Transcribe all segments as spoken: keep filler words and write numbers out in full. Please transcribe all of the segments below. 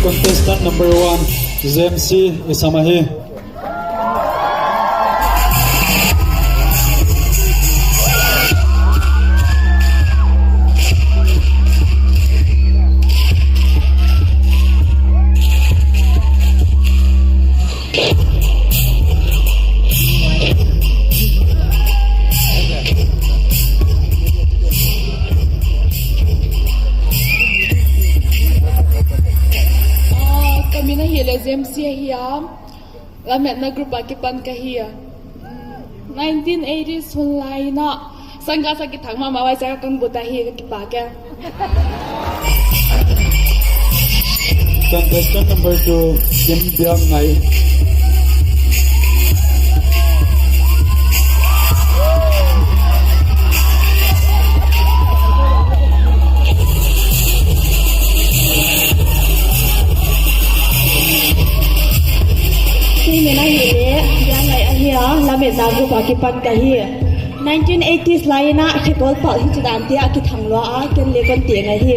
Contestant number one, James C. Isamahi. Ah, ka min ahihleh James ahi a. Lametna group a kipan ka hi a. Nineteen eighties hun lai in a sangkasa kithang mahmah, huaiziak a ka ngut ahi, ka kipak e. Contestant number two, Kim Biak Ngai. Kei min ahihleh Biak Ngai ahi a, lametna group a kipan ka hi. Nineteen eighties lai in a khekol pal hichidan te a kithang lua a, ken leng kon teng ahi.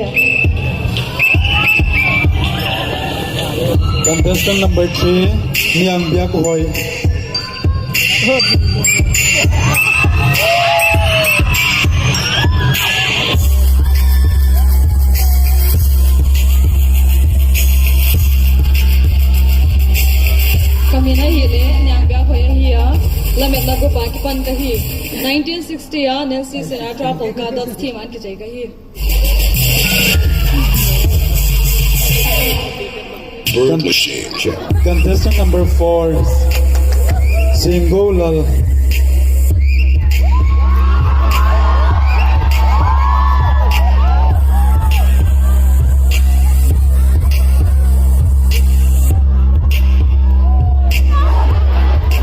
Contestant number three, Niang Biak Hoi. Ka min ahihleh Niang Biak Hoi ahi a, lametna group a kipan ka hi. Nineteen sixty a Nancy Sinatra Polka Dots theme a kichei ka hi. Bird Machine. Contestant number four, Singgo Lal.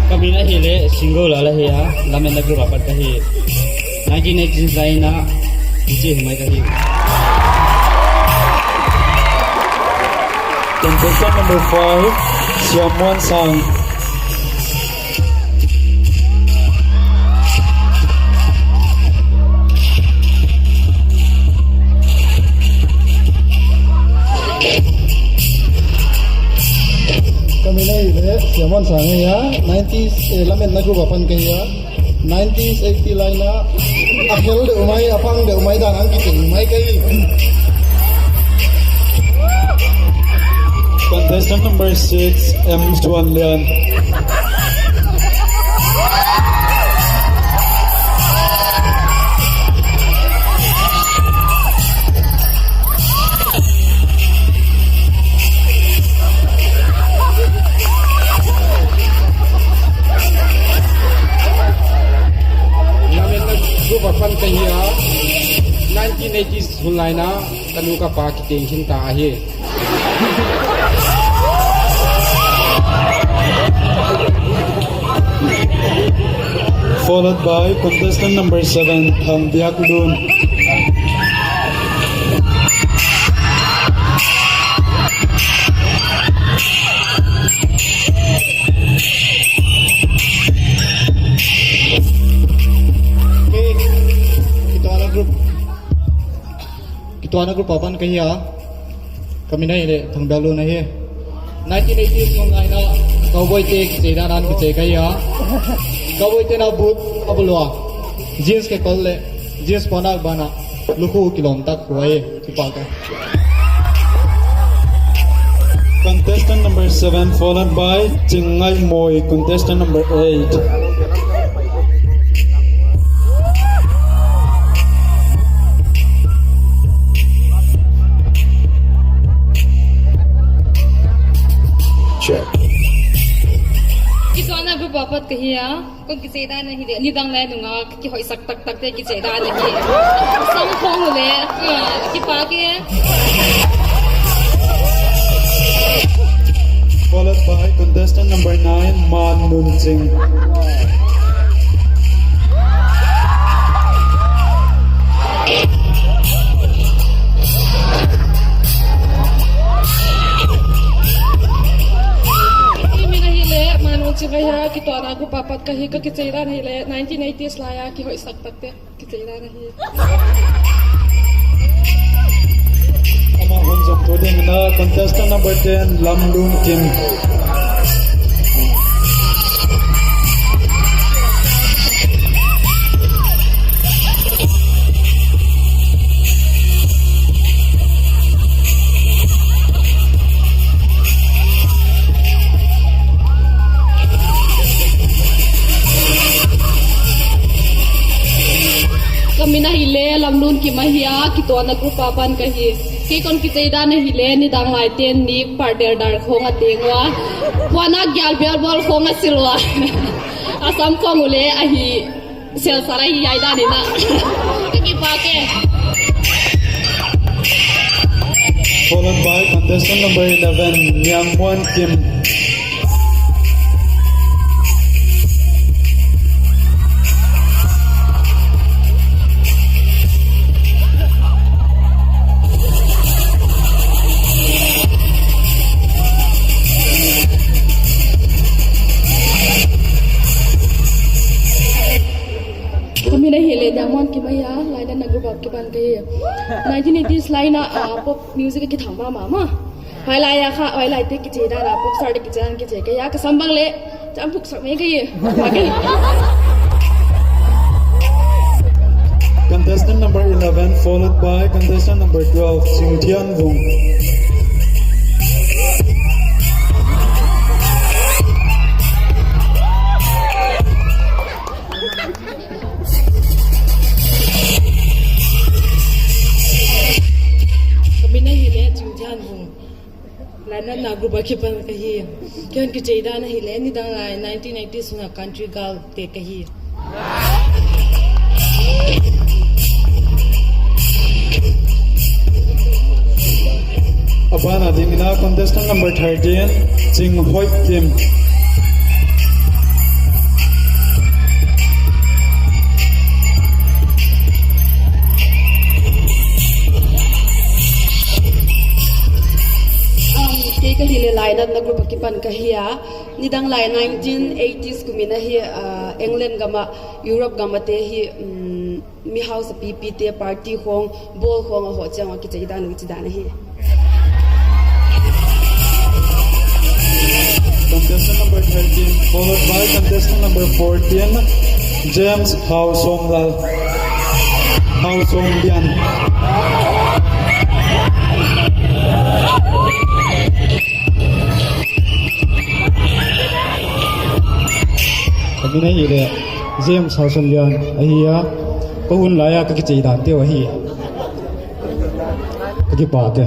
Ka min ahihleh Singgo Lal ahi a, lametna group a pat ka hi. Nineteen eighties lai in a, DJ humai ka hi. Contestant number five, Siam Muan Sang. Ka min ahihleh Siam Muan Sang ahi a, nineties, eh, lametna group a pan ka hi a. Nineties, eighty lai in a, a khel deuh mai, a phang deuh mai dan a kichei mai ka hi. Contestant number six, M Suan Lian. Lametna group a pan ka hi a, nineteen eighties hun lai in a, ka nu ka pa kiteng khin ta ahi. Followed by contestant number seven, Thang Biak Lun. Okay, kituahna group. Kituahna group a pan ka hi a. Ka min ahihleh Thang Biak Lun ahi. Nineteen eighties mun lai in a cowboy te kichei dan a kichei ka hi a. Cowboy te'n a boot a bul ua, jeans kekol leh jeans puannak ban a lukhu kilawm tak uh ahi. Kipak e. Contestant number seven, followed by Chingngai Moi, contestant number eight. Check. Kituahna group a pat ka hi a. Kon kichei dan ahihleh, nidang leh nungak kihoihsak taktak te kichei dan ahi. Sang khong leh, ah, kipak e. Followed by contestant number nine, Man Nun Ching. Kei min ahihleh Man Nun Ching ahi a, kituahna group a pat ka hi. Ka kichei dan ahihleh nineteen eighties lai a kihoihsak takte kichei dan ahi. Amah hun zom tu ding in a, contestant number ten, Lam Lun Kim. Na hi leh Lamlun Kim ahi a, kituahna group apan ka hi. Kei kon kichei dan ahi leh, nidang lai ten ni partner dar khong a teng ua. Puana gial bial bol khong a sil ua. A sam khong uleh ahi sel sarai hi ai dan ina. Ka kipak e. Followed by contestant number eleven, Niangmuan Kim. Ka min ahi leh Niangmuan Kim ahi a, lainatna group a kipan ka hi. Nineteen eighties lai in a, ah, pop music a kithang mahmah. Huai lai a kha, huai lai te kichei dan a, pop star te kichei dan kichei ka hi a, ka sam bang leh, cham puk sak mai ka hi. Contestant number eleven, followed by contestant number twelve, Chingthianvung. Ka min ahi leh Chingthianvung. Lainatna group a kipan ka hi. Kei hon kichei dan ahi leh, nidang lai nineteen eighties na country girl te ka hi. A ban a ding in a contestant number thirteen, Chinghoih Kim. Um, kei ka hi leh lainatna group a kipan ka hi a. Nidang lai nineteen eighties kum in a hi, uh, England gam a, Europe gam a te hi, um, mi hausa pipi te party khong, ball khong a hoh chiang a kichei dan, kichei dan ahi. Contestant number thirteen, followed by contestant number fourteen, James Haosomlal. Haosomlian. Ka min ahi leh James Haosomlian ahi a, ka hun lai a ka kichei dan te uh ahi. Ka kipak e.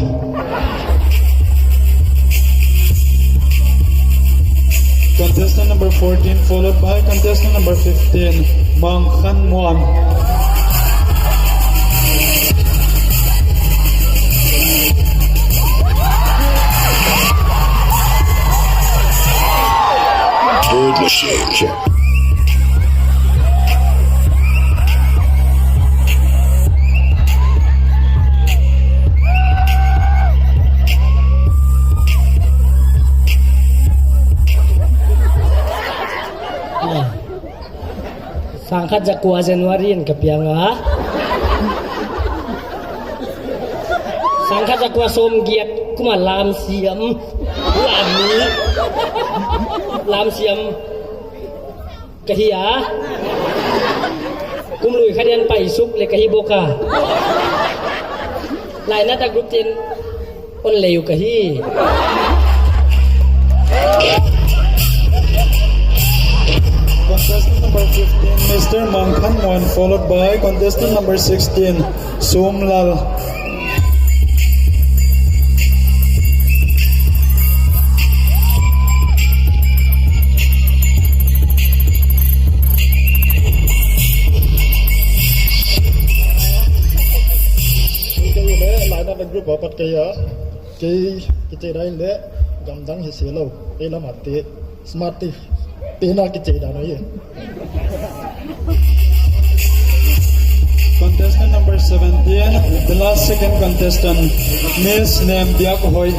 Contestant number fourteen, followed by contestant number fifteen, Mangkhanmuan. Bird machine. Sangkhat zakua January in ka piang a. Sangkhat zakua sawmgiat kum a lamsiam. Lam, lamsiam. Ka hi a. Kum lui khat in paisuk leh ka hi bawk a. Lainatna group ten hon lei uh ka hi. Contestant number fifteen, Mister Mangkhanmuan, followed by contestant number sixteen, Somlal. Kei leh lainatna group apat ka hi a. Kei kichei dan leh gamdang hi se lou. Kei lam a te smart te. Pen a kichei dan ahi. Contestant number seventeen, the last second contestant, Miss Nembiak Hoih.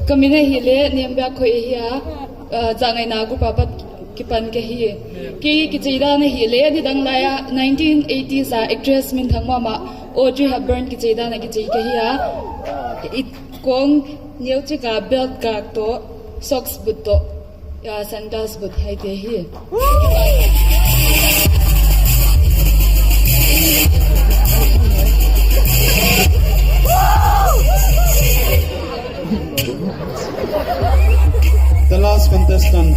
Ka min ahi leh Nembiak Hoih ahi a. Ah, zangaihna group apat kipan ka hi. Kei kichei dan ahi leh, nidang lai a nineteen eighties a actress minthang mahmah Audrey Hepburn kichei dan a kichei ka hi a. I kong neuchik a belt gak toh, socks boot toh, ah, sandals boot hiaite hi. The last contestant.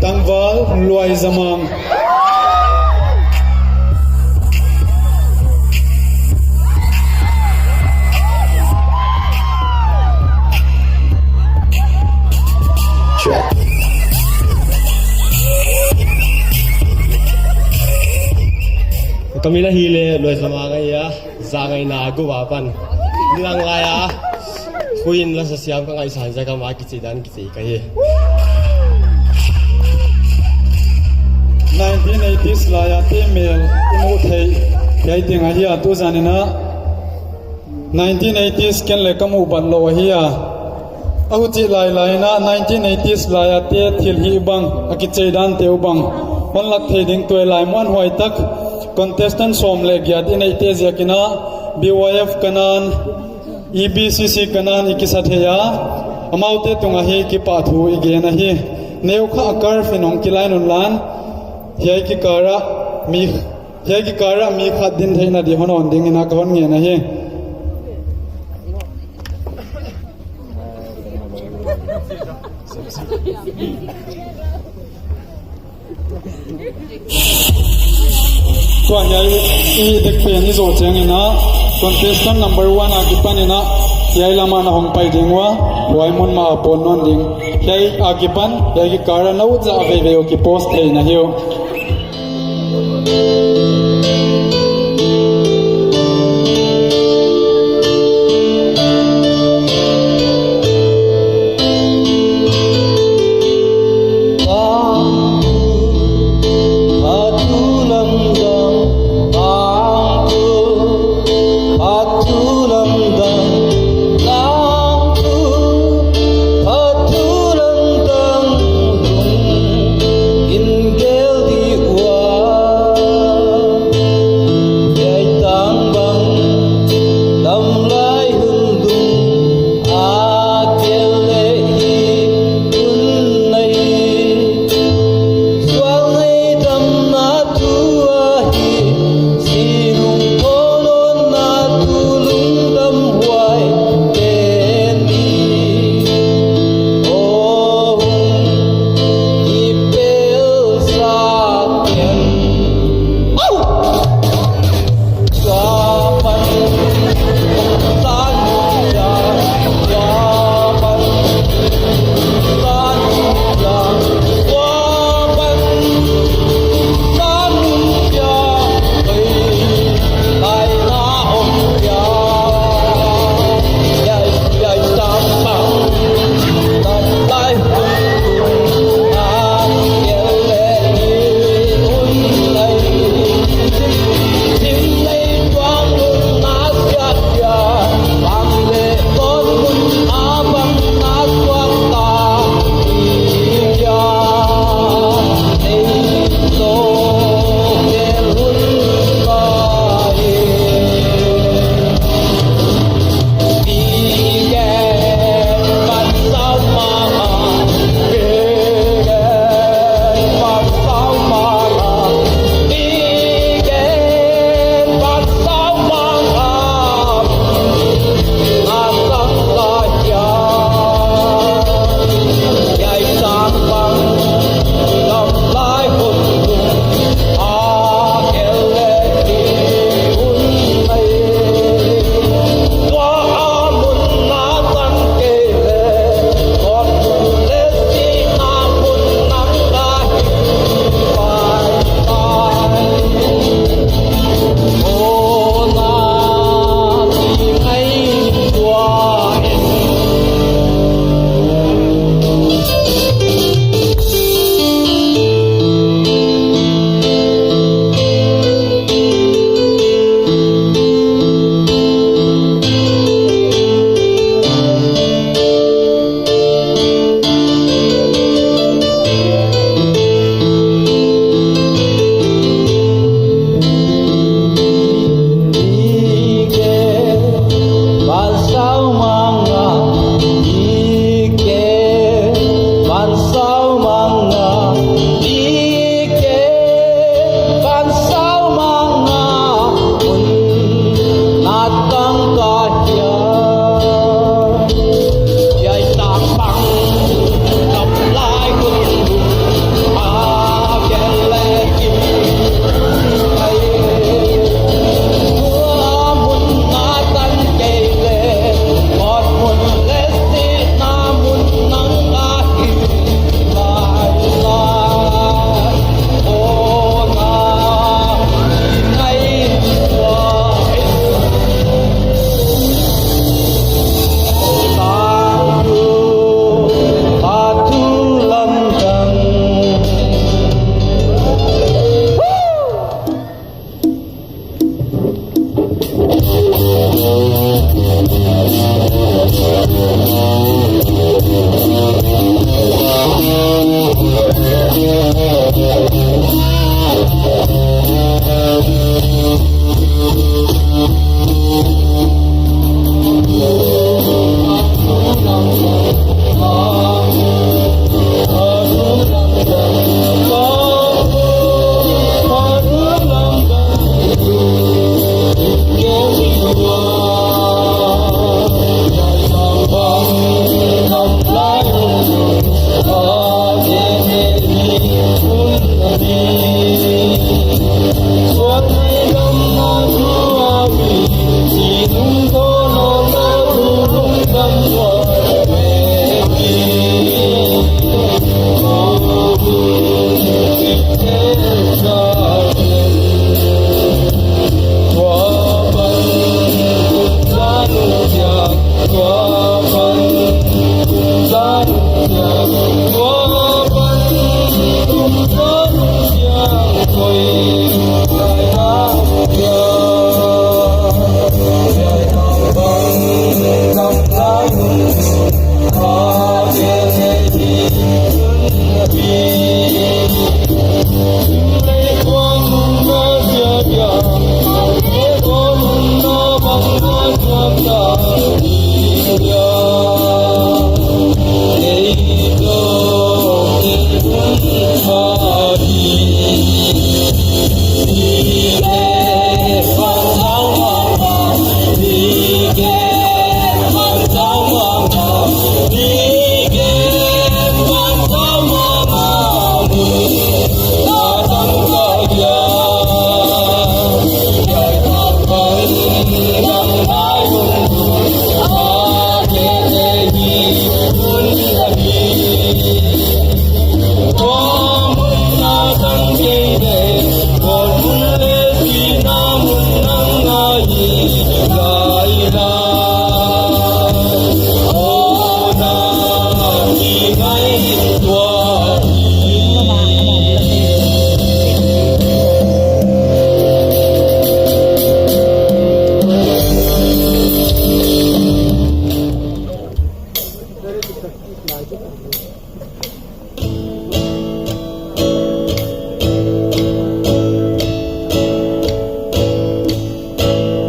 Tangval Luai Zamang. Check. Ka min ahihleh Luai Zamang ahi a, Zangaihna a gua pan. Nidang lai a, khuin la sa siam ka ngaihsan ziak a ma kichi dan kichi ka hi. Nineteen eighties lai a te mel i muh theih hiai teng ahi a, tu zan in a nineteen eighties ken leng ka muh bat lou ahi a. A huchih lailai in a nineteen eighties lai a te thil hih bang, a kichei dan te uh bang hon lak thei ding tuailai muanhuai tak contestant sawm leh giat i neih te ziak in a B Y F Kanan, E B C C Kanan i kisa thei a, amaute tung ahi kipahthu i gen ahi. Neu kha a curfew in hong kilai un la, hiai kikal ah mi, hiai kikal ah mi khat din theihna di hon awn ding in a ka hon ngen ahi. Tua hiai i dek pen i zoh chiang in a, contestant number one a kipan in a, hiai lam ah na hong pai ding ua, huai mun mah a pawt nawn ding. Hiai a kipan, hiai kikal ah na ut zah veivei uh kipost theihna hi uh.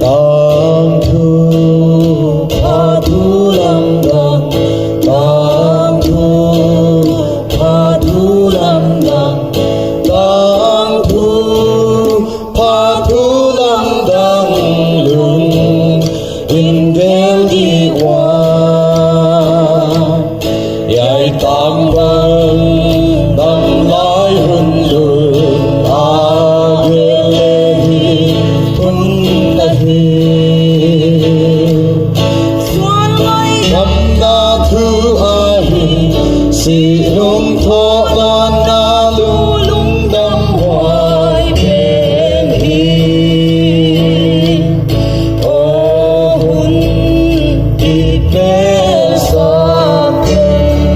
Tangthu phathu lamdang, tangthu phathu lamdang, tangthu phathu lamdang lung in gel di ua. Hiai tangval dam lai hun lung a gel leh hi hun ahi. Suan lai damna thu ahi, si lungthoh vanna lungdam huai pen hi. Aw hun i pe sak teng.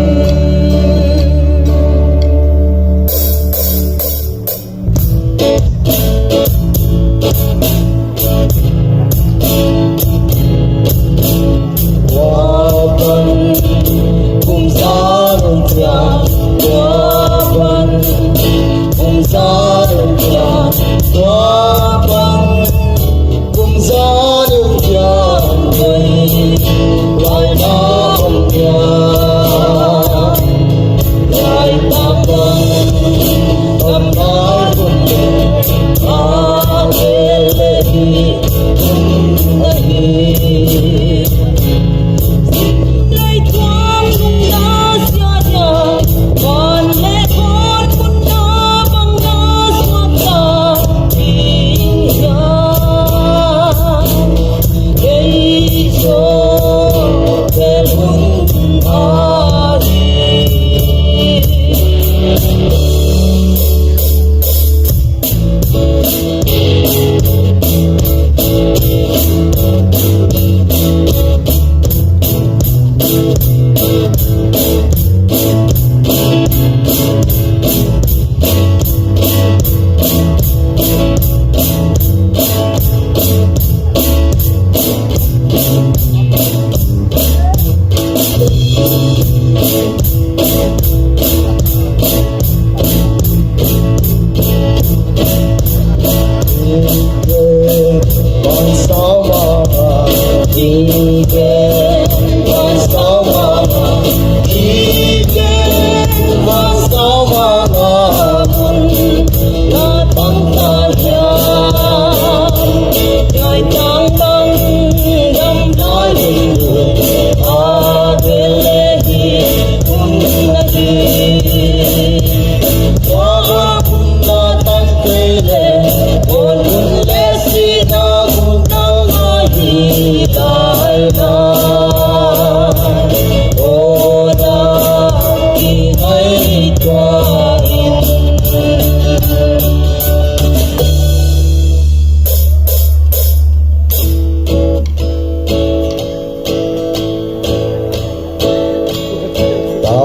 Tua pan kum za lung kia, tua pan kum za lung kia, tua pan kum za lung kia, lai na kum kia, lai ta pan, tam lai kum kia, a le le hi, kum ahi. Lai tuang lung na sia dia, pan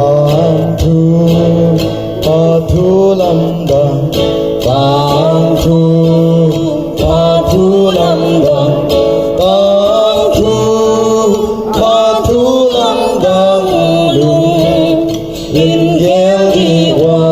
Tangthu, pathu lamdang, tangthu, pathu lamdang, tangthu, pathu lamdang, lungin gel di ua.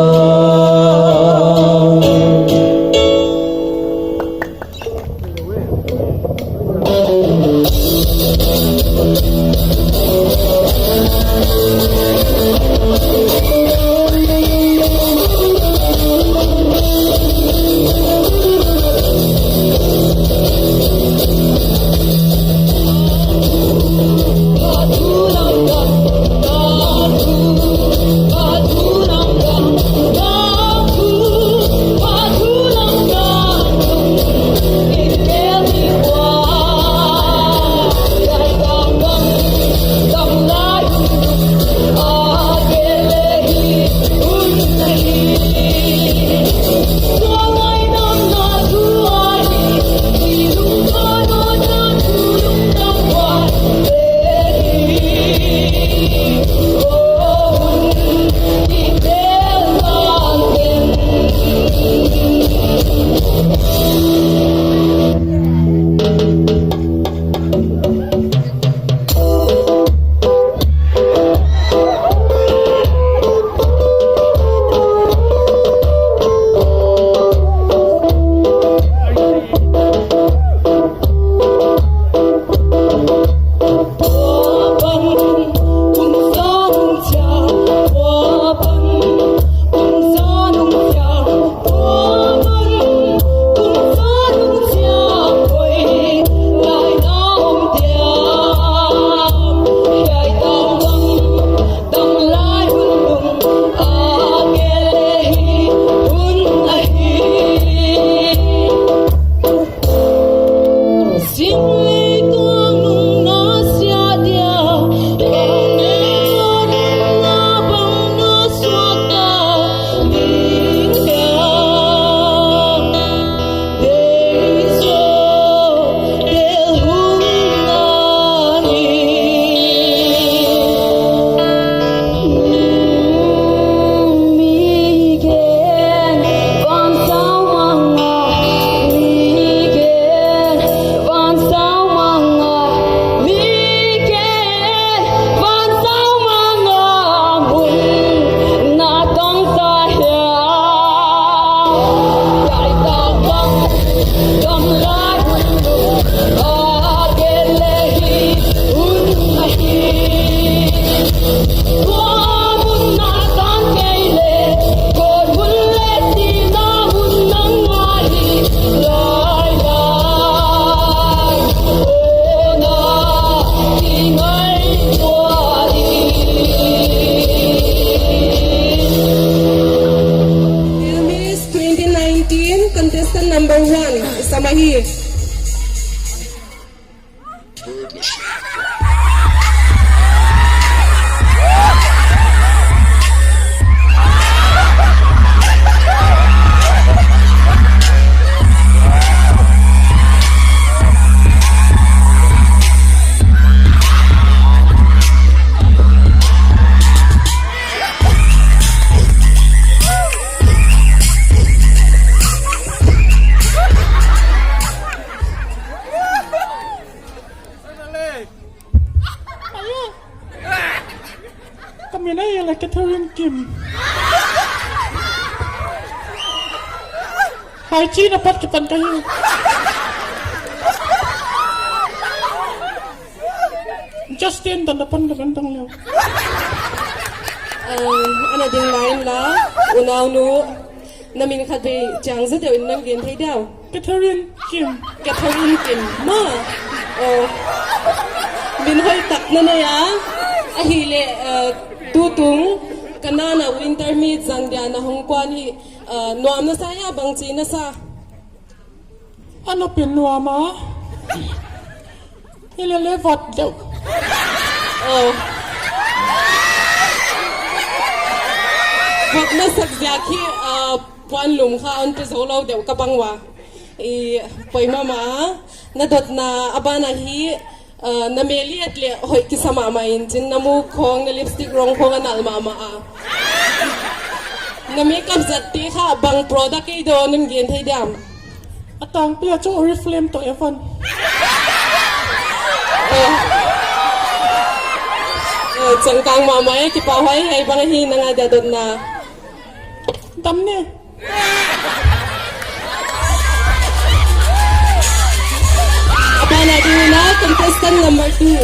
Miss twenty nineteen, contestant number one, Samahi. Ka min ahi la Catherine Kim. Hai chi na pat ka tan ka hi. Justin tan na pan na kan tang leo. Um, ana ding line la, unaunu. Na min khat vei chiang zaw deuh in na gen thei diam? Catherine Kim. Catherine Kim. Maw. Oh. Min hoih tak na nei a. Ahihleh, eh, tutung ka nana winter meet zang dia na hong kuan hi, eh, nuam na sa hia, bangchi na sa? Ana pen nuam a. Hilele vot deuh. Oh. Vot na sak ziak hi, ah, puan lum kha an pe zo lou deuh ka bang ua. I poimoh mah. Na dotna a ban ahi, Ah, na mel i et leh hoih kisa mahmah in chin, na muk khong, na lipstick rong khong a nal mahmah a. Na makeup zatte kha bang product ei dawn, non gen thei diam? A tangpi a chu Oriflame toh Avon. Eh. Eh, changkang mahmah e, kipahhuai, hiai bang hi nang a dia dotna. Dam ne. A ban a ding in a contestant number two.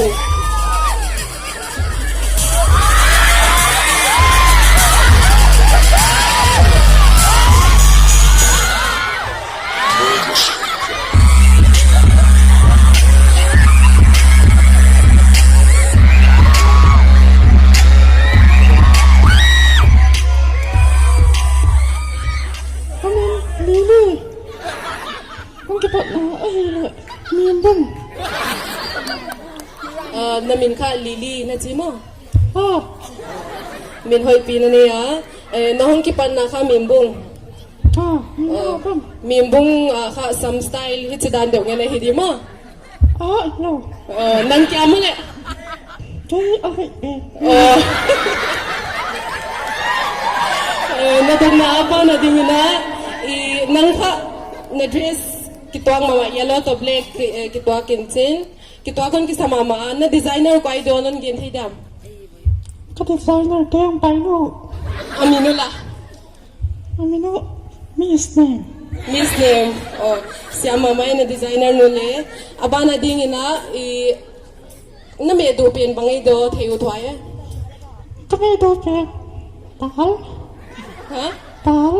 Ka min Lily. Hong kipatna ahihleh Mimbung. Ah, na min kha Lily na chi maw? Ah. Min hoihpi na nei a. Eh, na hong kipatna kha Mimbung. Ah, Mimbung. Ah, Mimbung, ah, kha some style hichi dan deuh ngen ahi di maw? Ah, no. Ah, nang kia maw leh? Kei ahi e. Ah. Eh, na dotna a ban a ding in a, i nang kha na dress kituak mahmah, yellow toh black, eh, kituak in chin. Kituak kon kisa mahmah, na designer kua ei dawn, non gen thei diam? Ka designer te hong pai lou. A min uh la? A min uh Miss Nem. Miss Nem. Oh, siam mahmah e na designer nu leh. A ban a ding in a, i na meh duh pen bang ei dawn, thei ut huai e? Ka meh duh pen dal. Ha? Dal.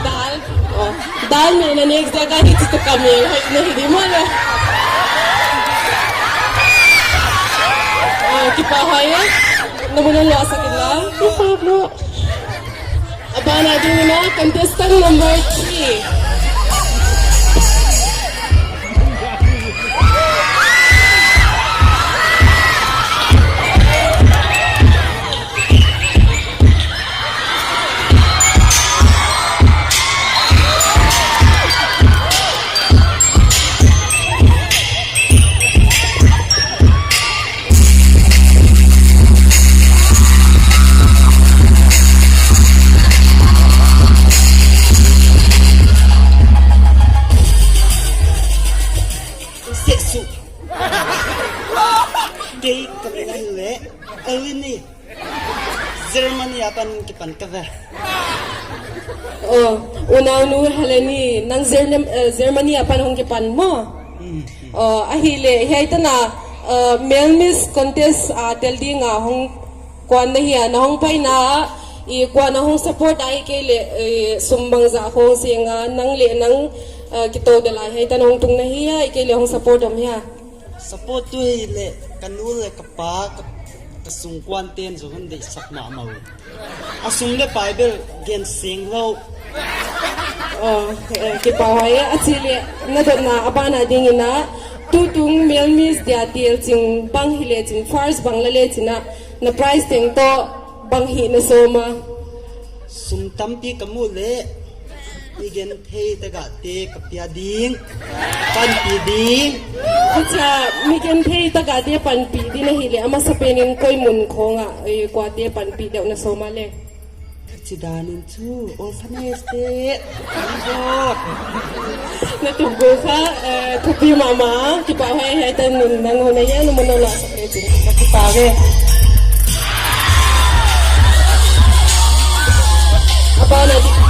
Dal. Oh. Dal meh na next dia ka hi tu ka meh hoih na hi di maw leh. Ah, kipahhuai e. Na mun hong luahsak in la. Kipahhuai. A ban a ding in a contestant number three. Sesu. Kei ka min ahihleh Eleni. Germany apan kipan ka ve. Oh, unaunu Heleni, nang Gernem-, eh, Germany apan hong kipan maw? Mm. Oh, ahihleh, hiai tan a, eh, Male Miss Contest, ah, tel ding a hong kuan na hi a, na hong paina, i kuan a hong support ahihkeileh, eh, sum bangzah hong seng a, nang leh nang, eh, kitou dela hiai tan hong tung na hi a, ahihkeileh hong support om hia? Support tu hileh, ka nu leh ka pa, ka, ka sungkuan ten zong hon deihsak mahmah uh. A sum leh pai bel gen seng lou. Oh, eh, kipahhuai e, a chih leh, na dotna a ban a ding in a, tutung Male Miss dia tel ching bang hi leh chin, first bang la leh chin a, na prize teng toh bang hih na sawm a? Sum tampi ka muh leh, mi gen thei tagahte ka pia ding, panpih ding. Acha, mi gen thei tagahte panpih ding ahihleh, a masapen in koi mun khong a, eh, kuate panpih deuh na sawm a leh? Chidan in chu, orphanage te. Na tup gou kha, eh, thupi mahmah, kipahhuai, hiai tan in nang hon a ia, na mun hong luahsak leh chin. Ka kipak e. A ban a di-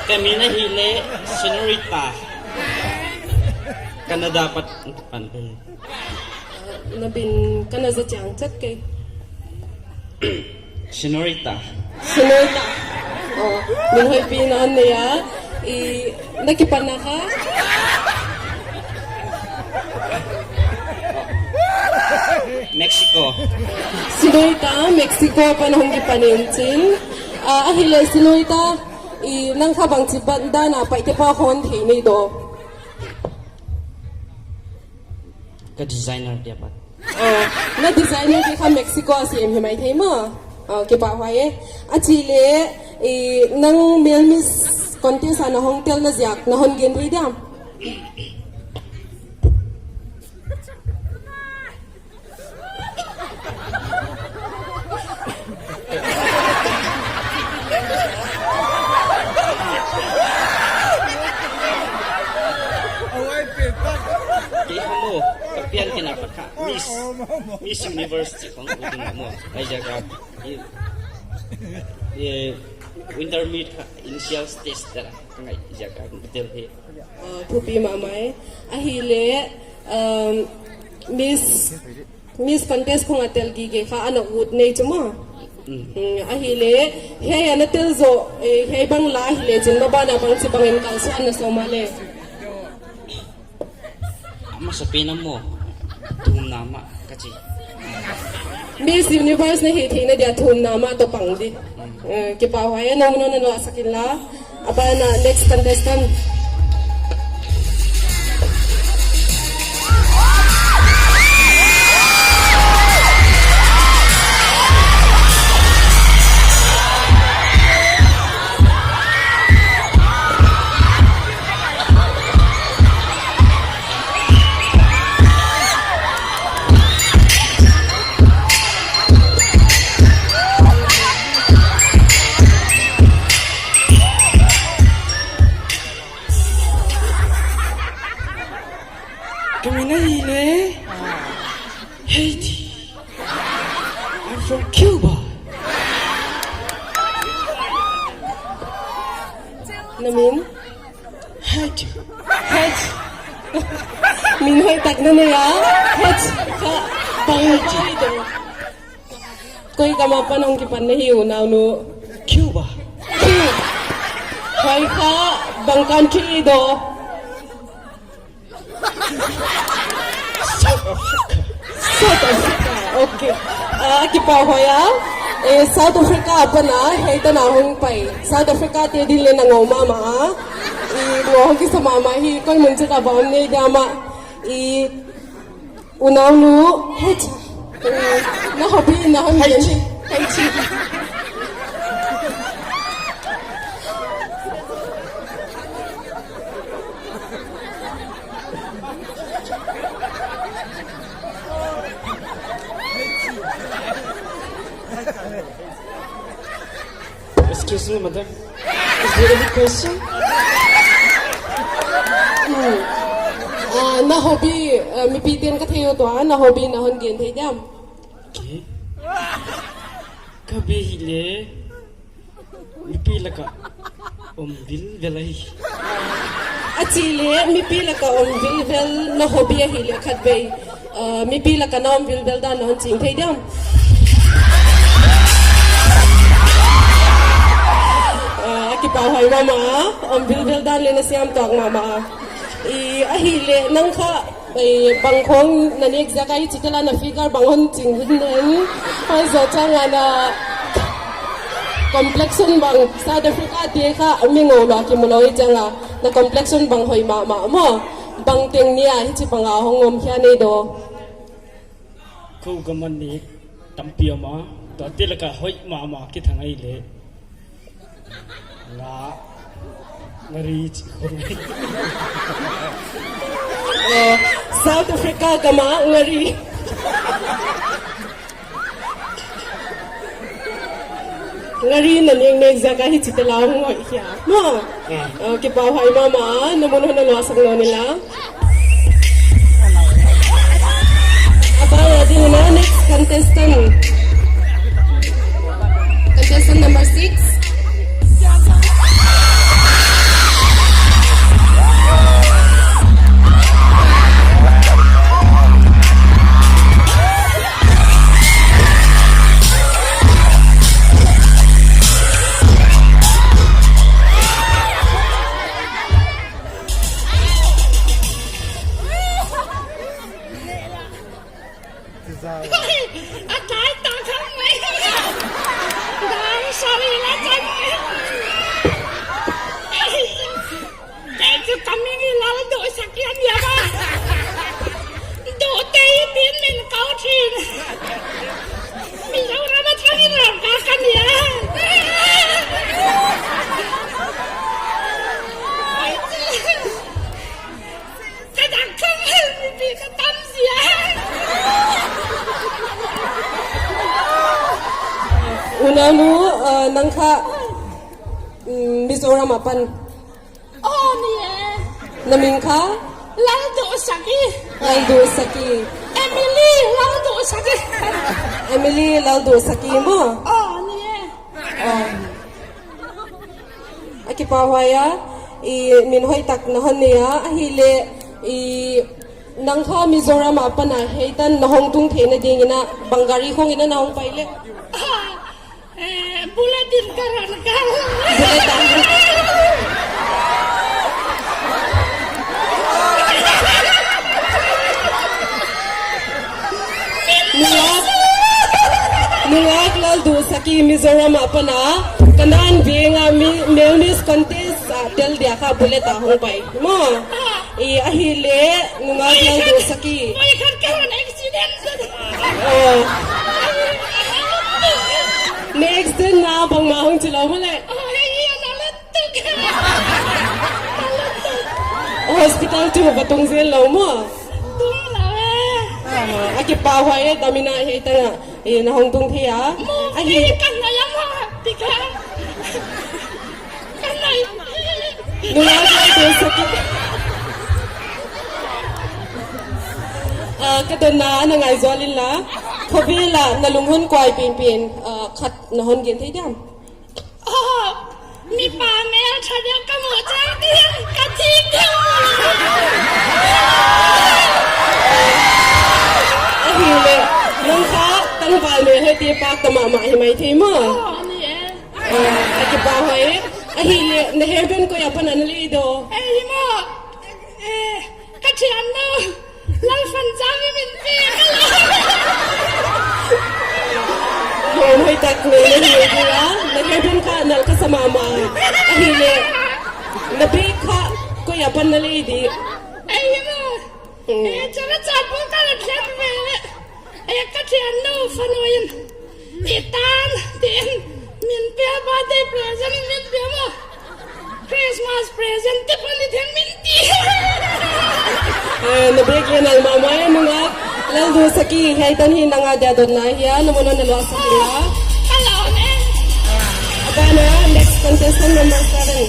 Ka min ahihleh Senorita. Canada apan kipan. Na min ka na za chiang chet kei. Senorita. Senorita. Oh, min hoihpi na nei a. I, na kipatna kha? Mexico. Señorita, Mexico apan hong kipan in chin. Ah, ahihleh Señorita, i nang kha bangchi dan a Paite pa hon thei nei diam? Ka designer dia pat. Oh, na designer dia kha Mexico a siam hi maithei maw. Oh, kipahhuai e. Ahihleh, i nang Male Miss Contest a na hong telna ziak, na hon gen thei diam? Kei kha maw, ka pian kei na pat kha Miss, Miss Universe chih khong ut ding maw. Huaiziak a, i, i, winter meet kha initial stage dara ka ngaih ziak a ka tel hi. Ah, thupi mahmah e. Ahihleh, um, Miss, Miss Contest khong a tel gige kha ana ut nei chu maw. Mm. Mm, ahihleh, hiai a na tel zoh, eh, hiai bang la ahihleh chin maban a bangchibang in kalsuan na sa maw le? A masapen a maw, thumna mah ka chi. Miss Universe na hih theihna dia thumna mah toh pang di. Eh, kipahhuai e, na mun hon na luahsak inla. A ban ah next contestant. Ka min ahihleh Heidi. I'm from Cuba. Na min? Heidi. Heidi. Min hoihtak na nei a. Heidi. Ka bang Heidi. Koi gam apan hong kipan na hi, unaunu? Cuba. Cuba. Huai kha bang country di? South Africa. South Africa. Okay. Ah, kipahhuai a. Eh, South Africa apan a, hiai tan a hong pai. South Africa te din leng na ngou mahmah a. I ngou hong kisa mahmah hi, koi mun chiat a bang nei diam a. I Unaunu, Heidi. Na hobby na hon gen. Heidi. Excuse me, madam. Is there any question? Hmm. Ah, na hobby, ah, mipite'n ka thei uh tua, na hobby na hon gen thei diam? Ke? Ka hobby ahihleh mipi lak a om vilvel ahi. A chih leh, mipi lak a om vilvel na hobby ahihleh khatvei, ah, mipi lak a na om vilvel dan na hon ching thei diam? Ah, a kipahhuai mahmah, om vilvel dan leh na siam tuak mahmah. I, ahihleh nang kha, eh, bang khong na nek ziak a hichi tel a, na figure bang hon ching hun nen. Huai zoh chiang a na complexion bang, South Africa te kha mi ngou lua kimu lou hi chiang a. Na complexion bang hoih mahmah maw. Bang teng ni a hichibang a hong om khia nei diam? Kou gam a nek tampi om a, tuate lak a hoih mahmah kithang ahihleh nga, ngari chih khong. Oh, South Africa gam a ngari. Ngari na nek nek ziak a hichi tel a hong hoih khia. Maw. Ah. Ah, kipahhuai mahmah, na mun hon na luahsak nawn inla. A ban a ding in a next contestant. Contestant number six. Anu, uh, nang kha, mm, Mizoram apan. Oh, ni e. Na min kha? Lalduhsaki. Lalduhsaki. Emily Lalduhsaki. Emily Lalduhsaki maw? Oh, ni e. Oh. A kipahhuai a, i min hoihtak na hon nei a, ahihleh, i nang kha Mizoram apan a hiai tan na hong tung theihna dingin a, bang gari khong in a na hong pai le? Eh, bullet in ka hon kal. Bullet a. Nungak, nungak Lalduhsaki Mizoram apan a, ka nan veng a mi, Miss Contest a tel dia kha bullet a hong pai. Maw, i ahihleh nungak Lalduhsaki. Oi, khat ka hon accident. Oh. Next day na bangmah hong chi lou maw le. Oi, i na le. Hospital tu va tung zel lou maw? Tung lou e. Ah, a kipahhuai e, dam in a hiai tan a, eh, na hong tung thei a. Mo, ahi, kan na ya ma, tika. Kan na. Nungak Lalduhsaki. Ah, ka dawnna na ngaihzawlin la. Khovel a na lung hon kuai penpen, ah, khat na hon gen thei diam? Oh, mipa mel tha deuh ka muh chiang ding, ka thik deuh. Ahihleh, nang kha tangval mel hoihte pakta mahmah hi mai thei maw? Oh, ni e. Ah, a kipahhuai e. Ahihleh, na hairband koi apan a na lei di? Ei maw. Eh, ka thiamnu Lalfanzami min pi ka la. Lawm hoihtak nei na hi ding a, na hairband kha nalh ka sa mahmah. Ahihleh, na bag kha koi apan na lei di? Ei maw. Hmm. Eh, chara chapu ka la thlen ve. Eh, ka thiamnu fanu in. I tan, tin, min pia birthday present, min pia maw. Christmas present, te pali theng min ti. Eh, na bag i nalh mahmah e nungak. Lalduhsaki, hiai tan hi nang a dia dawnna hi a, na mun hon na luahsak in la. Hello, ne. Abana, next contestant number seven.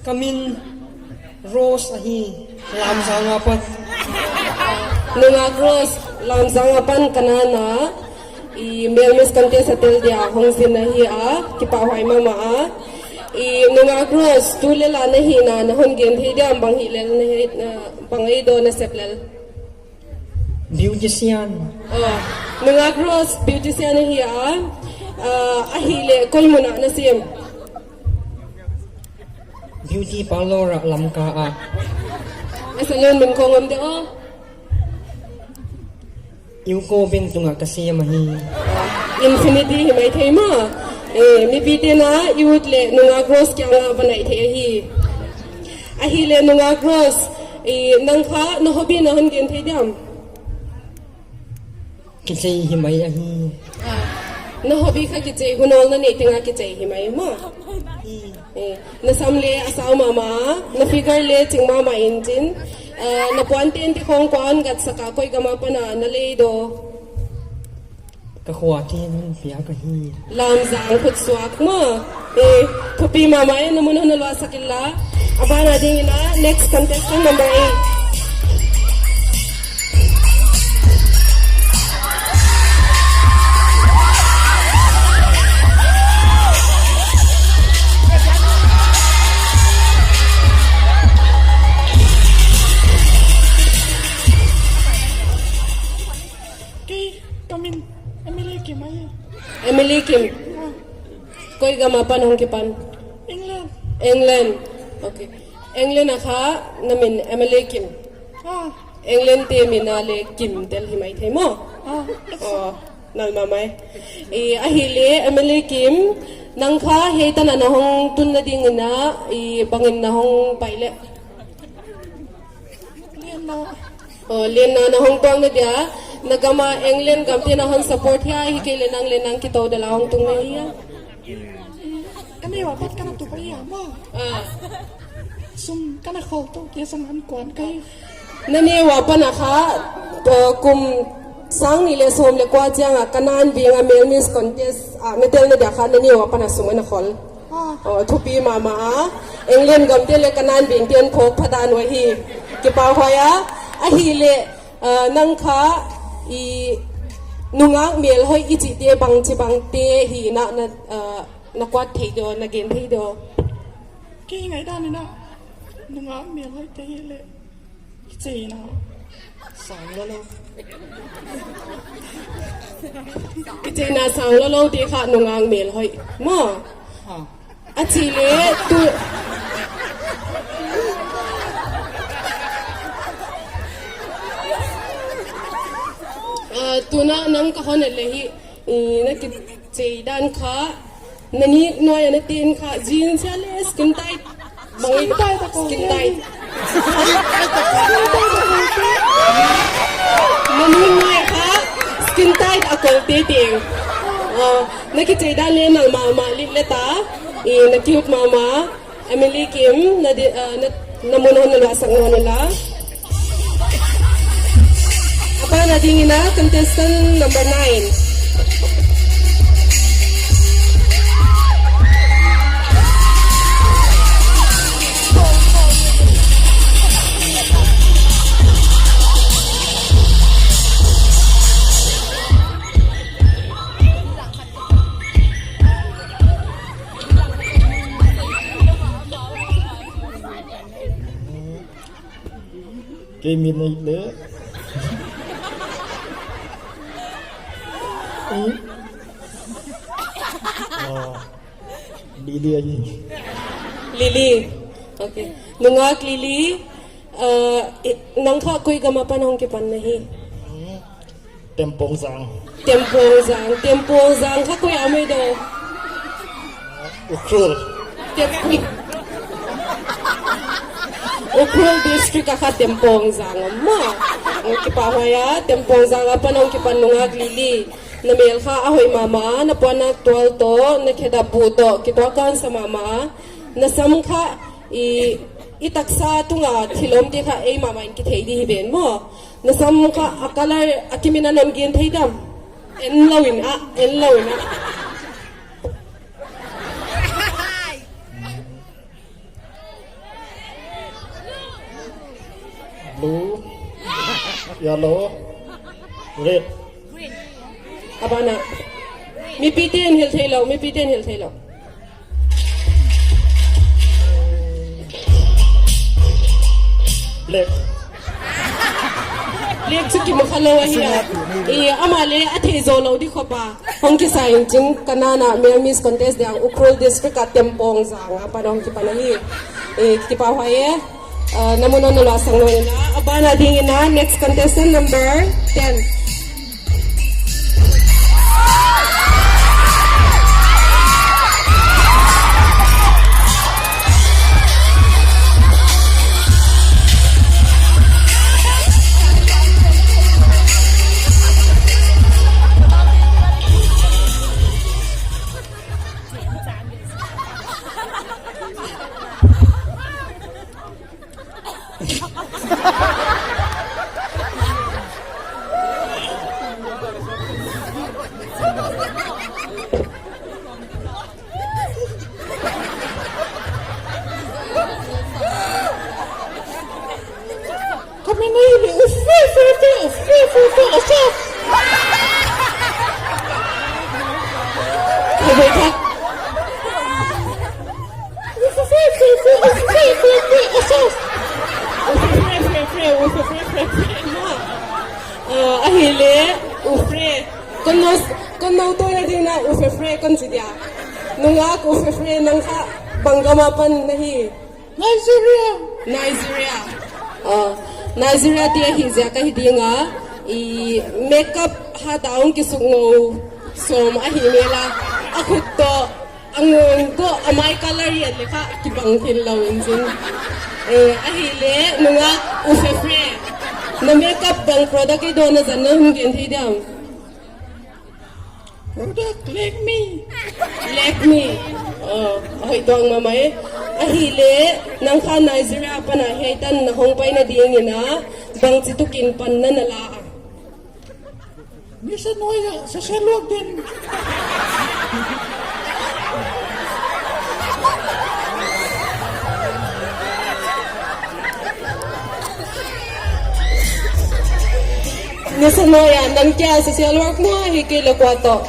Ka min Rose ahi, Lamzang apan. Nungak Rose, Lamzang apan ka nan a. I male Miss Contest a tel dia hong zin ahi a, kipahhuai mahmah a. I nungak Rose, tu lel a na hihna na hon gen thei diam, bang hih lel na hi, na, bang ei do na sep lel? Beautician. Oh, nungak Rose, beautician ahi a. Ah, ahihleh koi mun a na sem? Beauty parlor a Lamka a. A salon min kong om de o? Yuko Bank tunga ka sem ahi. Infinity hi mai thei maw. Eh, mipite'n a i ut leh nungak Rose kiang a va nai thei ahi. Ahihleh nungak Rose, eh, nang kha na hobby na hon gen thei diam? Kichei hi mai ahi. Ah, na hobby kha kichei, hun awl na neih teng a kichei hi mai maw. Eh, na sam leh a sau mahmah, na figure leh ching mahmah in chin. Ah, na puan tente khong kua hon gatsak a, koi gam apan a na lei di? Ka khuate'n hon piak ahi. Lamzang khutsuak maw. Eh, thupi mahmah e, na mun hon na luahsak in la. Abana dingin a, next contestant number eight. Kei, ka min Emily Kim ahi. Emily Kim. Ah. Koi gam apan hong kipan? England. England. Okay. England a kha na min Emily Kim. Ah. England te min a leh Kim tel hi mai thei maw. Ah. Oh. Nal mahmah e. I, ahihleh, M L A Kim, nang kha hiai tan a na hong tunna ding in a, i, bangin na hong pai le? Lianna. Oh, lianna na hong tuak na dia, na gam a England gam te na hon support hia, ahihkeileh nang leh nang kitou dal a hong tung na hia? Ka neu a pat ka na tup ahi a maw. Ah. Sum ka na khol tou kia sang an kuan ka hi. Na neu a pat na kha, uh, kum sang nih leh sawm leh kua chiang a Kanan Veng a Male Miss Contest a na tel na dia kha na neu a pat na sum ana khol. Ah. Oh, thupi mahmah a. England gam te leh Kanan Veng te'n phawk pha dan uhi. Kipahhuai a. Ahihleh, uh, nang kha i nungak melhoih i chihte bangchibang te hi na, na, uh, na kuat thei diam, na gen thei diam? Kei ngaihdan in a, nungak melhoih te hi leh, kicheina sang lolo. Kicheina sang lolo te kha nungak melhoih maw. Ha. A chih leh tu, ah, tuna nang ka hon et leh hi, i, na kichei dan kha, na nik nuai a na ten kha, jeans a leh skin tight. Skin tight a kol. Skin tight. Na nik nuai kha, skin tight a kol teitei. Ah, na kichei dan leh nal mahmah leh ta, i, na cute mahmah. Emily Kim, na di, ah, na, na mun hon na luahsak nawn la. A ban a ding in a contestant number nine. Kei min nei le. Hmm? Oh, Lily ahi. Lily. Okay. Nungak Lily. Uh, i, nang kha koi gam apan hong kipan na hi? Tempong Zang. Tempong Zang. Tempong Zang kha koi a mai do? Ukhrul. Tem-, Ukhrul district a kha Tempong Zang maw. Kipahhuai a, Tempong Zang apan hong kipan nungak Lily. Na mel kha a hoih mahmah, na puannak tual toh, na khedap bu toh, kituak kon sa mahmah. Na sam kha i, i taksa tunga thil om te kha ei mahmah in kithei di hi ven maw. Na sam kha a color a kim in a non gen thei diam? En lou in a, en lou in a. Blue, yellow, red. A ban a. Mipi te'n hilh theilou, mipi te'n hilh theilou. Black. Black chu kimu kha lou ahi a. I, amah leh a thei zou lou di khop a. Hong kisa in ching ka nana Male Miss Contest dia Ukhrul District a Tempong Zang apan hong kipan ahi. I, kipahhuai e. Ah, na mun hon na luahsak nawn la. A ban a ding in a next contestant number ten. Kami ni, ufre, ufre, ufre, ufre, ufre, ufre. Kami ni. Ah, ahihleh, ufre. Kon nou, kon nou toh na ding na ufre fre kon chi dia. Nungak ufre fre nang kha bang gam apan na hi? Nigeria. Nigeria. Ah, Nigeria te ahi ziak ahi ding a. I makeup hat a hong kisuk ngou sawm ahi mel a, a khut toh, a ngun toh, a mai color i et leh kha kibang thil lou in chin. Eh, ahihleh nungak u Fefre, na makeup bang product i dawn a zan na hon gen thei diam? Product Lakme. Lakme. Oh, hoih tuak mahmah e. Ahihleh nang kha Nigeria apan a hiai tan na hong paina ding in a, bangchi tukin panna na la a? Nisa nuai a, sa sa luak den. Nisa nuai a, nang kia social work maw, hi kei leh kua toh?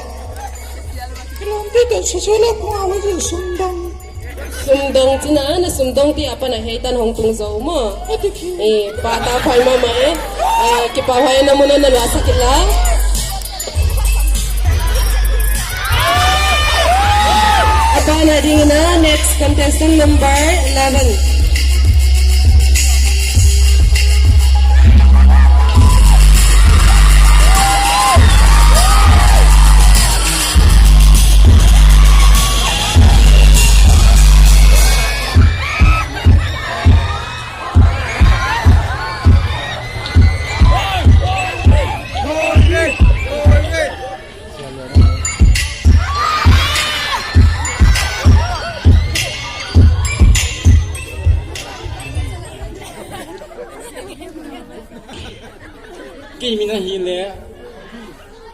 Kilawmte toh social work maw, wa ji sumdong. Sumdong chihna, na sumdongte apan a hiai tan hong tung zou maw. Ati ki. Eh, pahtak huai mahmah e. Ah, kipahhuai, na mun na luahsak kei la. A ban a ding in a, next contestant number eleven. Kei min ahihleh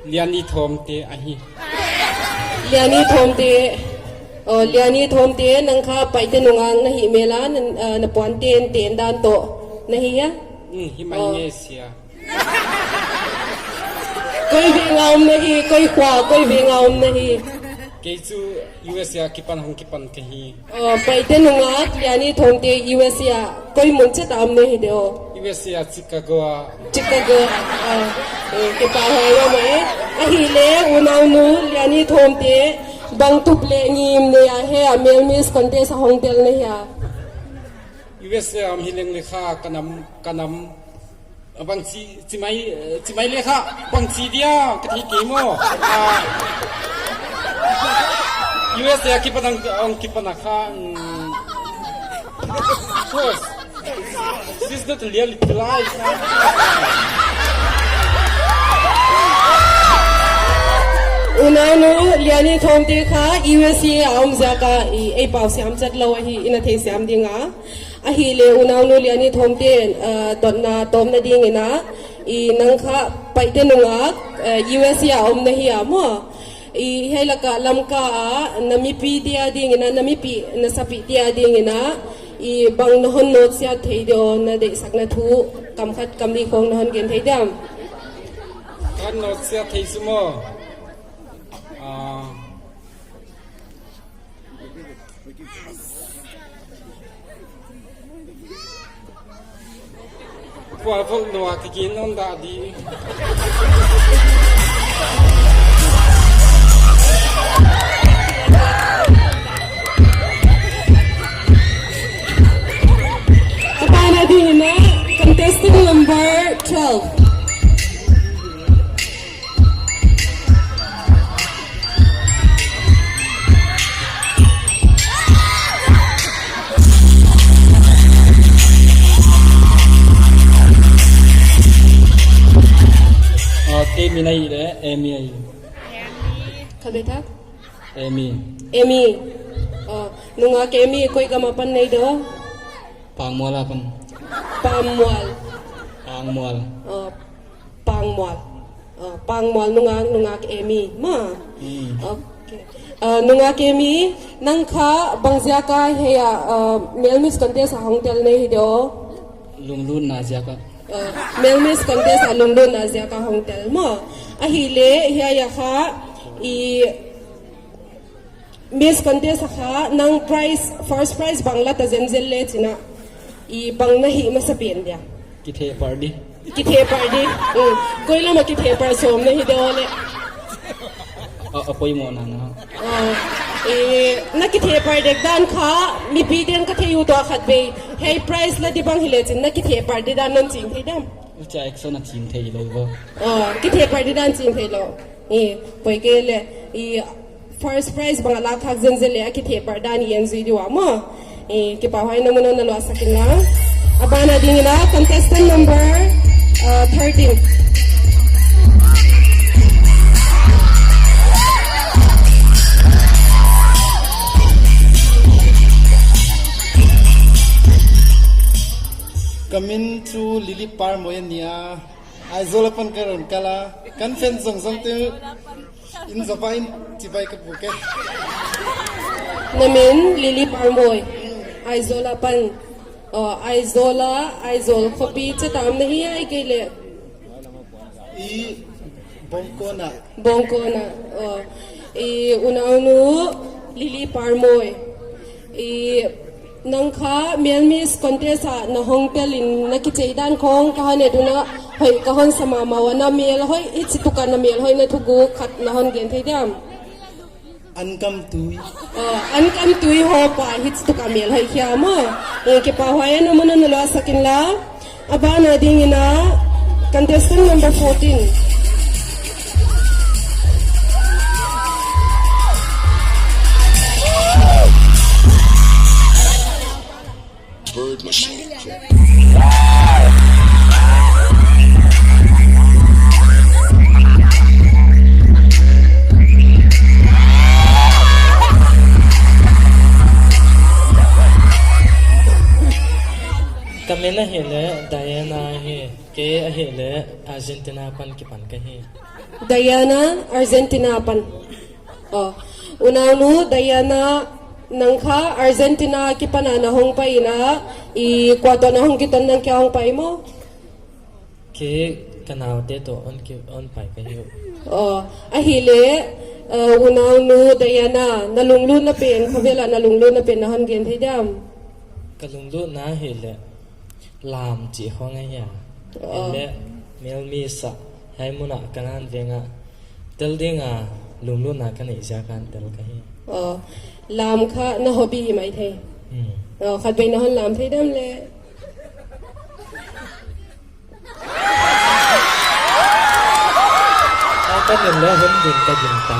Liani Thawmte ahi. Liani Thawmte. Oh, Liani Thawmte, nang kha Paite nungak na hih mel a, na, ah, na puante ten dan toh na hi hia? Hmm, hi mai. Oh. Nge sia. Koi veng a om na hi, koi khua, koi veng a om na hi? Kei chu U S A akipan hong kipan ka hi. Oh, Paite nungak, Liani Thawmte U S A, koi mun chiat a om na hi de aw? U S A Chicago a. Chicago a. Ah, eh, kipahhuai mahmah e. Ahihleh, unaunu, Liani Thawmte, bang tup leh ngim nei a hiai a Male Miss Contest a hong tel na hia? U S A a om hileng leh kha ka nam, ka nam, bangchi, chi mai, eh, chi mai leh kha, bangchi dia, ka thei kei maw. Ah, U S A akipan a, hong kipan a kha, mm, of course. This is not a reality life. Unaunu, Liani Thawmte kha U S A a om ziak a, i, ei pau siam chet lou ahi, i na theisiam ding a. Ahihleh unaunu Liani Thawmte, ah, dotna tawpna ding in a, i nang kha Paite nungak, ah, U S A a om na hi a maw? I hiai lak a Lamka a, na mipite a ding in a, na mipi, na sapite a ding in a, i bang na hon nawtsiat thei de aw, na deihsakna thu, kam khat kam nih khawng na hon gen thei diam? Kan nawtsiat thei chu maw. Ah, Kua vok nua ka kin om dah di. A ban a ding in a, contestant number twelve. Ah, kei min ahihleh Amy ahi. Kha beh thak? Amy. Amy. Ah, nungak Amy, koi gam apan na hi de aw? Pangmual apan. Pangmual. Pangmual. Ah, Pangmual. Ah, Pangmual nungak, nungak Amy. Maw. Hmm. Okay. Ah, nungak Amy, nang kha bang ziak a hiai a, ah, Male Miss Contest a hong tel na hi de aw? Lunglutna ziak a. Ah, Male Miss Contest a lunglutna ziak a hong tel maw. Ahihleh, hiai a kha, i, Miss Contest a kha, nang prize, first prize bang la ta zenzen leh chin a, i bang na hih masa pen dia? Kithehpar di. Kithehpar di. Mm. Koi lam a kithehpar sawm na hi de aw leh? A, a poimoh na na. Ah, eh, na kithehpar dek dan kha, mipite'n ka thei uh toh khat vei. Hiai prize la di bang hi leh chin, na kithehpar di dan non ching thei diam? Ucha action a chim theilou bo. Oh, kithehparh di dan chim theilou. Eh, poi kei leh, eh, first prize bang a lak khak zenzen leh, a kithehparh dan i en zui di ua maw. Eh, kipahhuai, na mun ah na luahsak inla. A ban a ding in a contestant number, uh, thirteen. Ka min chu Lily Parmoi a nia. Aizawl apan ka hon kal a. Kan fan zongzong te in zapa in chibai ka puk e. Na min Lily Parmoi. Aizawl apan. Oh, Aizawl a, Aizawl khopi chet a om na hi ahihkeileh. I Bawngkawn a. Bawngkawn a. Oh. I unaunu Lily Parmoi. I nang kha Male Miss Contest a na hong tel in na kichei dan khong ka hon et un a hoih ka hon sa mahmah ua, na mel hoih, hichi tuk a na mel hoihna thuguk khat na hon gen thei diam? Ankam tui. Oh, ankam tui hawp a hichi tuk a mel hoih khia maw. Eh, kipahhuai, na mun ah na luahsak inla. A ban a ding in a contestant number fourteen. Bird machine. Ka min ahihleh Diana hi, kei ahihleh Argentina pan kipan ka hi. Diana, Argentina pan. Oh, unaunu Diana, nang kha Argentina kipan a na hong pai in a, i kua toh na hong kiton, nang kia hong pai maw? Kei ka naute toh hon ki, hon pai ka hi uh. Oh, ahihleh, uh, unaunu Diana, na lunglutna pen, khovel a na lunglutna pen na hon gen thei diam? Ka lunglutna ahihleh lam chih khong ahi a. Oh. Ahihleh Male Miss a, hiai mun a ka na veng a tel ding a lunglutna ka neih ziak a tel ka hi. Oh, lam kha na hobby hi maithei. Hmm. Oh, khatvei na hon lam thei diam leh? Ka min leh hon ding ka ding ta.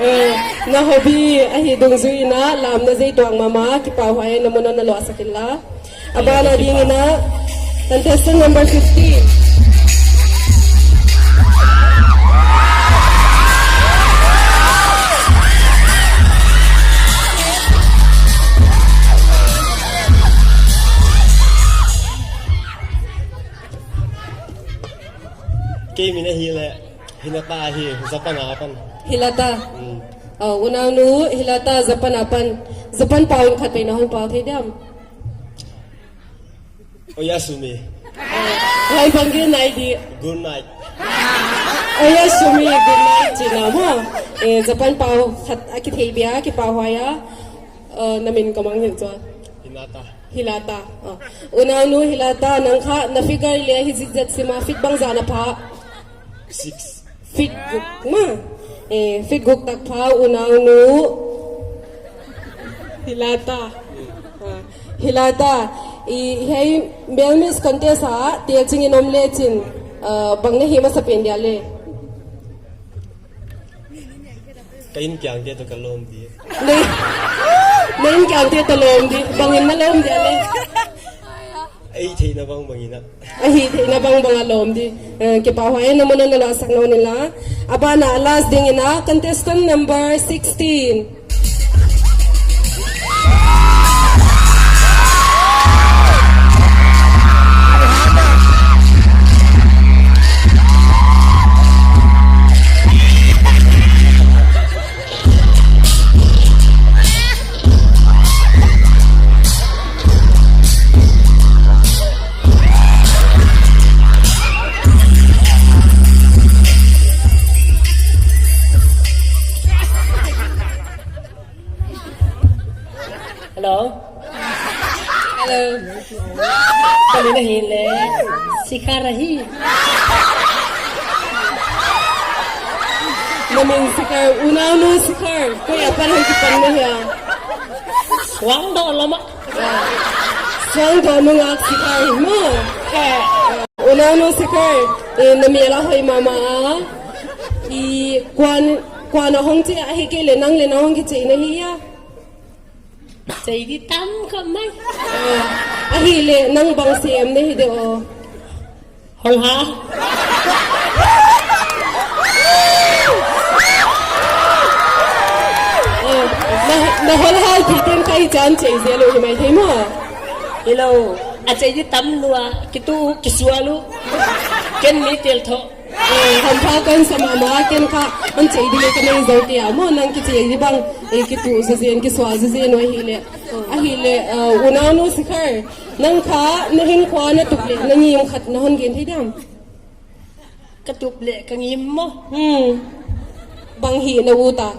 Eh, na hobby ahi dungzui in a lam na zei tuak mahmah, kipahhuai, na mun ah na luahsak inla. A ban a ding in a contestant number fifteen. Kei min ahihleh Hinata hi, Japan apan. Hilata. Hmm. Oh, unaunu Hilata, Japan apan. Japan pau in khatvei na hon pau thei diam? Oyasumi. Hai bang gen nai di. Good night. Oyasumi, good night chihna maw. Eh, Japan pau khat a kithei bia, kipahhuai a. Eh, na min ka mangngilh zaw. Hinata. Hilata. Oh. Unaunu Hilata, nang kha na figure leh hi zitzet sim a, feet bangzah na pha? Six. Feet guk maw. Eh, feet guk tak pha, unaunu Hilata. Ah, Hilata. I hiai Male Miss Contest a, tel ching in om lechin, ah, bang na hih masa pen dia leh? Ka inkiangte toh ka lawm di. Na, na inkiangte toh lawm di. Bang in na lawm dia leh? A hih theihna bangbang in a. A hih theihna bangbang a lawm di. Eh, kipahhuai, na mun ah na luahsak nawn inla. A ban ah last ding in a, contestant number sixteen. Hello. Hello. Ka min ahihleh Sikhar ahi. Na min Sikhar, unaunu Sikhar. Koi apan hon kipan na hia? Suangdoh lam ah. Suangdoh nungak Sikhar maw. Eh. Unaunu Sikhar, eh, na mel a hoih mahmah a. I kuan, kuan a hong chei ahihkeileh nang leh na hong kichei na hi a? Chei di tam khop mai. Ah, ahihleh nang bang sem na hi de aw? Hol ha? Ah, na, na hol ha ki ten kai chan chei zel uh hi mai thei maw? Hilou, a chei di tam lua, kitu kisual uh. Ken mi tel tho. Eh, hampha kon sa mahmah, ken kha, hon chei di leh ka nei zou kei a maw, nang kichei di bang, eh, kitu zazen, kisual zazen uh ahihleh. Ahihleh, eh, unaunu Sikhar, nang kha, na hinkhua na tup leh, na ngim khat na hon gen thei diam? Ka tup leh, ka ngim maw? Hmm. Bang hih na ut a?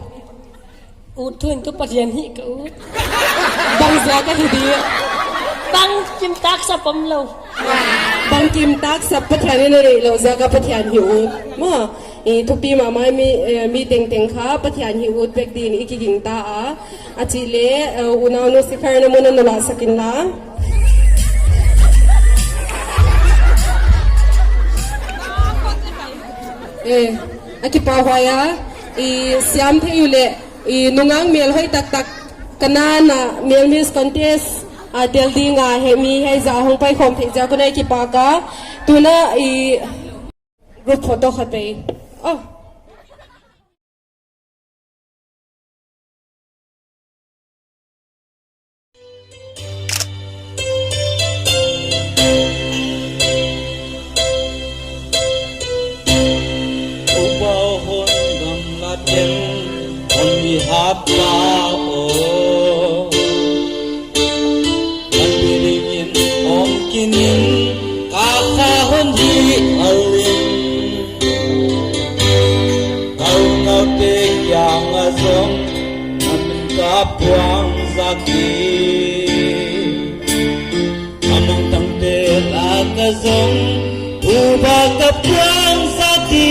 Ut thuin tu Pathian hih ka ut. Bang ziak a hi di? Bang kim taksa pom lou. Bang kim taksa Pathian in a neih lou ziak a Pathian hih ut. Maw, i thupi mahmah mi, eh, mi tengteng kha Pathian hih ut vek din i kigingta a. A chih leh, eh, unaunu Sikhar na mun a na lahsak inla. Eh, a kipahhuai a, i siam thei uleh, i nungak mel hoih taktak ka na na mel Miss Contest a tel ding a heh mi hiai zah hong paikhawm theih ziak un a kipak a, tuna i group photo khat pei. Oh. Uba hon gamla ten, hon mi hap ta o. Kan biring in om kinin, ka kha hon hi aling. Kau kau te kiang a zong, a min ka puang zak hi. A mangthang te lak a zong, uba ka puang zak hi.